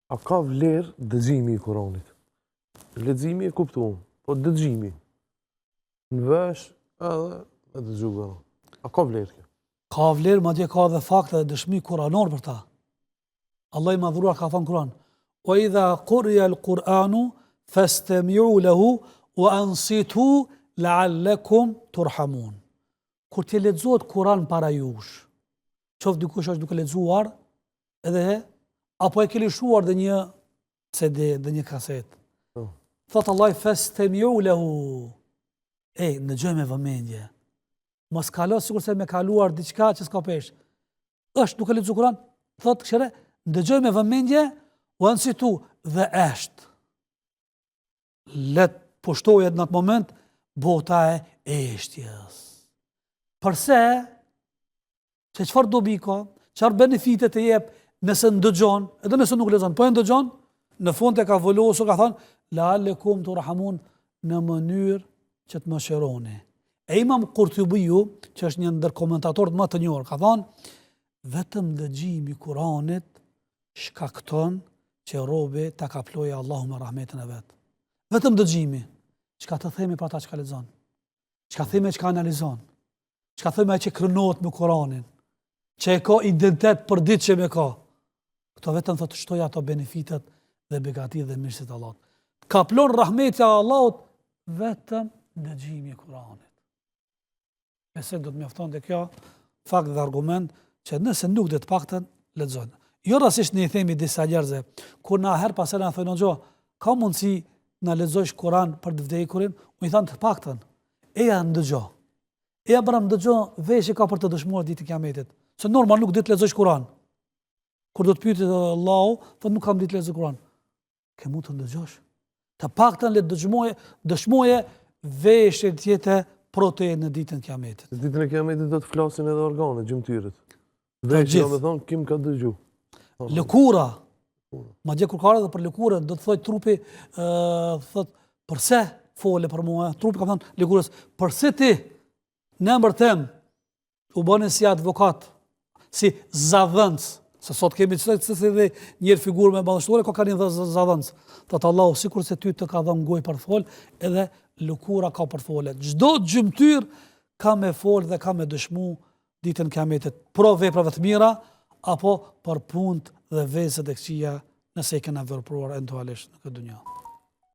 A ka vlerë dëgjimi i Kuranit? Leximi e kuptuam, po dëgjimi në vesh edhe me dëgju Kuran. A ka vlerë kjo? Ka vlerë, madje ka edhe fakte dhe dëshmi kuranor për ta. Allah i madhëruar ka thënë Kuran, Wa idha quri'a al-Qur'anu fastami'u lahu wa ansitu la'allakum turhamun. Kur të lexohet Kur'an para jush, qoftë dikush është duke lexuar, edhe apo e ke lëshuar dhe një CD dhe një kaset. Po. Thot Allahu fastami'u lahu. E, ndëgjoj me vëmendje. Mos kalo sikurse me kaluar diçka që s'ka peshë. Është duke lexu Kur'an, thot këshire, ndëgjoj me vëmendje, wa ansitu dhe hesht. Le të pushtohet në atë moment bota e heshtjes. Përse? Se çfarë dobi ka? Çfarë benefite të jep nëse ndëgjon, edhe nëse nuk lexon, po e ndëgjon, në fund e ka vulosur, ka thënë la'allakum turhamun në mënyrë që të mëshironi. E Imam Kurtubiu, që është një ndër komentatorët më të njohur, ka thënë vetëm dëgjimi i Kuranit shkakton që robi ta kaplojë Allahu me rahmetin e vet. Vetëm dëgjimi, çka të themi për ata çka lexon? Çka themi çka analizon? Çka themi ai që krenohet me Kuranin, që e ka identitet për ditë që me ka. Këto vetëm thotë shtoj ato benefitet dhe begatitë dhe mirësitë e Allahut. Kaplon rahmeti e Allahut vetëm dëgjimi i Kuranit. Besoj do të mjaftonte kjo fakt dhe argument që nëse nuk do të paktën lexon. Jo rastësisht ne i themi disa njerëzve, kur na herë pas here na thonë hoxhë, ka mundësi na lexojsh Kur'an për të vdekurin, unë i tham të paktën. Eja ndëgjo. Eja bre ndëgjo, veshi ka për të dëshmuar ditën e kiametit. Se normal nuk di të lexojsh Kur'an. Kur do të pyetet Allahu, thotë nuk kam ditë të lexoj Kur'an. Ke mund të ndëgjosh. Të paktën le të dëshmoje, dëshmoje veshi të jetë pro teje në ditën e kiametit. Në ditën e kiametit do të flasin edhe organet, gjymtyrët. Veshi do me thonë, ky m'ka dëgju. Lëkura, Madje kur ka edhe për lëkurën, do të thojë trupi, thot, përse fole për mua, trupi ka thonë lëkurës, përse ti në emër tem u bëne si advokat, si zadhënës, se sot kemi që të si dhe njërë figurë me madhështore, ka kanë dhe zadhënës. Thot Allahu, sikurse ty të ka dhënë gojë për fol, edhe lëkura ka për fole. Çdo gjymtyrë ka me fol dhe ka me dëshmu ditën e kiametit pro veprave të mira apo për punët dhe veset e këqija nëse i kena vepruar eventualisht në këtë dunja.